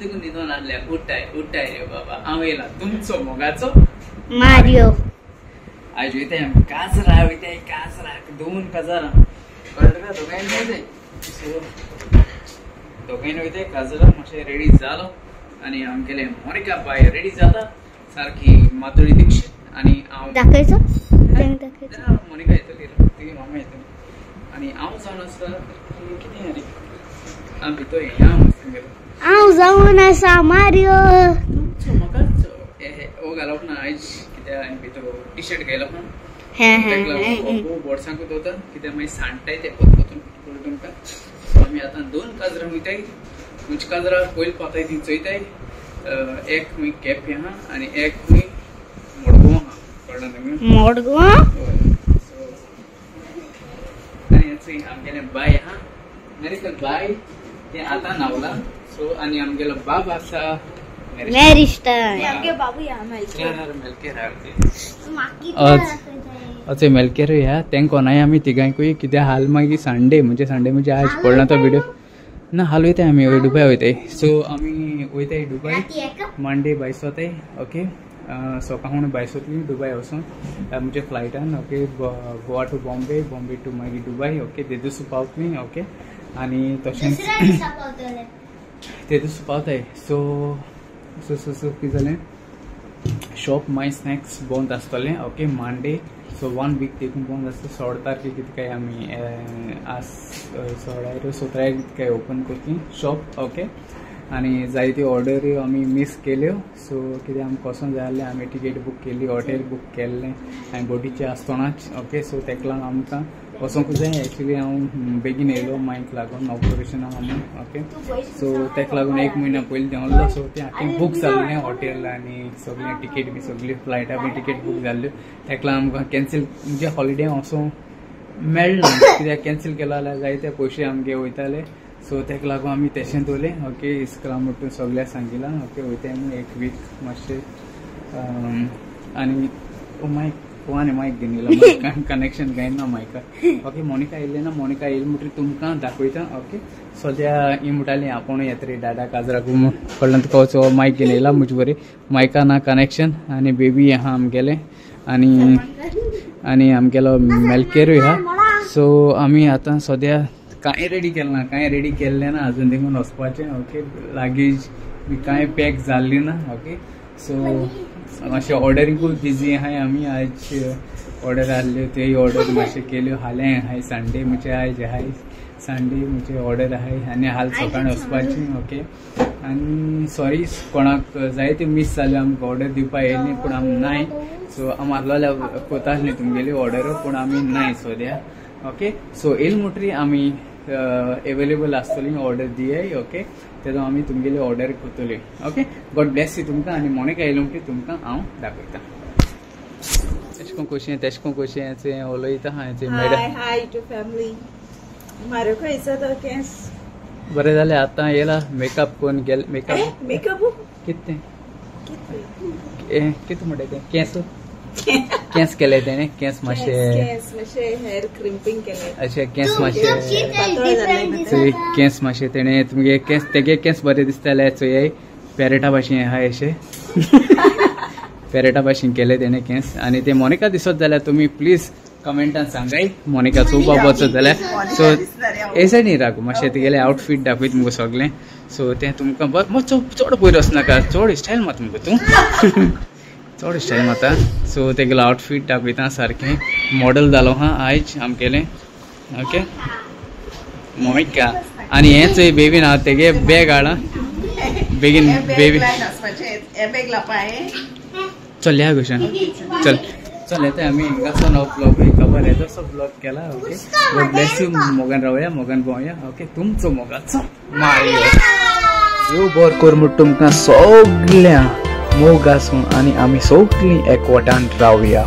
देखून न्हिदोन आहले उठाय उठाय रे बाबा हांव येयला तुमचो मोगाचो मारियो। आयज वयताय आमी काजरा वयताय काजराक दोन काजरां कळ्ळें तुका दोगांयन वयताय सो दोगांयन वयताय काजरा मातशें रेडी जालो आनी आमगेले मोनिका बाय रेडी जाता सारकी माधुरी दीक्षित आनी हांव दाखयचो मोनिका येतली तुगी मामा येतली आनी हांव जावन आसा कितें रे हांव भितर येया गेलो हांव जावन आसा मारियो तुमचो मोगाचो ओ घालप ना आयज कित्याक हांवें भितर टी शर्ट घायलो ना ताका लागून खूब वर्सांकूच वता कित्याक मागीर सांडटाय ते पोत पोतून तुमकां। सो आमी आतां दोन काजरां वयताय खंयची काजरां पयलीं पावताय ती चोयताय। एक खंय केपें आहा आनी एक खंय मडगांव आहा कळ्ळें तुमकां मडगांव हय। सो आनी आमगेलें बाय आहा मेरिकल बाय तें आतां न्हांवलां। सो आनी आमगेलो बाब आसा अशें मेलकेर ह्या तेंक कोणाय आमी तिगांकूय कित्याक हाल मागीर संडे म्हणजे संडे म्हणजे आयज पडला तो व्हिडिओ ना हाल वयताय आमी दुबय वयताय। सो आमी वयताय दुबय मंडे भायस वताय ओके सकाळ भायस वतली दुबय वचून म्हणजे फ्लायटान okay Goa to Bombay Bombay to मागीर दुबय ओके ते दिसा पावतली ओके आनी तशेंच ते दिसा पावताय। सो सो सो सो कितें जालें शॉप माय स्नॅक्स बंद आसतलें ओके मंडे। सो 1 वीक देखून बंद आसता 16 तारखे कितें काय आमी आज 16 17 कितें काय ओपन करतली शॉप ओके। आनी जायत्यो ऑर्डरी आमी मीस केल्यो सो कितें आमकां वचोंक जाय आसलें आमी टिकेट बूक केली हॉटेल बूक केल्लें आनी बोटीचें आसतनाच ओके। सो तेका लागून आमकां वचोंक जाय एक्चुली हांव बेगीन येयलो मायक लागून ऑपरेशनाक आमी ओके। सो तेका लागून 1 म्हयन्या पयलीं देंवलो सो तें आख्खें बूक जाल्लें हॉटेल आनी सगळें टिकेट बी सगळी फ्लायटा बी टिकेट बूक जाल्ल्यो तेका लागून आमकां कॅन्सील म्हणजे हॉलिडे वचोंक मेळना कित्याक कॅन्सील केलो जाल्यार जायते पयशे आमगे वयताले। सो तेका लागून आमी तशें दवरलें ओके इस्कॉला म्हणून सगळ्यांक सांगिलां ओके वयताय आमी 1 वीक मातशें आनी मायक कोण मायक घेवन येयला कनेक्शन कांय ना मायका ओके। मोनिका येयलें ना मोनिका येयलें म्हणटकीर तुमकां दाखयता ओके। सद्या ही म्हणटाली आपूण येता रे डाडा काजराक कळ्ळें तुका सो मायक घेवन येयला म्हजे बरें मायका ना कनेक्शन आनी बेबी आहा आमगेलें आनी आनी आमगेलो मेलकेरूय आहा। सो आमी आतां सद्या कांय रेडी केलें ना कांय रेडी केल्लें ना अजून देखून वचपाचें ओके लागेज बी कांय पॅक जाल्ली ना ओके। सो मातशें ऑर्डरिंगूय बिजी आहाय आमी आयज ऑर्डर आहल्यो तेय ऑर्डर मातशें केल्यो हाल्यां आहाय संडे म्हणजे आयज आहाय संडे म्हणजे ऑर्डर आहाय आनी हाल सकाळीं वचपाची ओके। आनी सॉरी कोणाक जायते मीस जाल्यो आमकां ऑर्डर दिवपाक येयली पूण आमी नाय सो आमी आहलोल्या कोता आसली तुमगेली ऑर्डर पूण आमी नाय सद्या ओके। सो येयल म्हणटरी आमी एवेलेबल आसतली ऑर्डर दियाय ओके तेजो आमी तुमगेली ऑर्डर करतली ओके। गॉड ब्लेस you तुमकां आनी मोनिका येयलें म्हणटकीर तुमकां हांव दाखयता तेश कोन कशें तेश कोन कशें उलयता मॅडम। हाय टू फॅमिली मारो खंयचो तो केंस बरें जालें आतां येयला मेकअप कोन गेल मेकअप मेकअप कितें कितें म्हणटा तें केंस केंस केले तेणे केंस मातशे हेअर क्रिम्पिंग केले अच्छा केंस मातशे केंस मातशे तेणे तुमगे केंस तेगे केंस बरे दिसताले चोयाय पेरेटा भाशेन आहा अशे पेरेटा भाशेन केले तेणे केंस आनी ते मोनिका दिसत जाल्यार तुमी प्लीज कमेंटान सांगाय मोनिका चोवपाक वचत जाल्यार। सो हे सायडीन राखू मातशें तेगेलें आवटफीट दाखयत तुमकां सगळें सो तें तुमकां मातसो चड पयर वचनाका चड स्टायल मात मुगो तूं चड स्टायल माता। सो तेगेलो आवटफीट दाखयता सारकें मॉडल जालो आहा आयज आमगेलें ओके मोनिका। आनी हें चोय बेबीन हांव तेगे बॅग हाडलां बेगीन बेबी चल ह्या क्वेश्चन चल चल येता आमी हिंगासून हो ब्लॉग खबर येता सो ब्लॉग केला ओके। गॉड ब्लेस you मोगान रावया मोगान भोंवया ओके तुमचो मोगाचो मारियो देव बरो कर म्हूण तुमकां सगळ्या मोग आसूं आनी आमी सगळीं एकवटान रावया।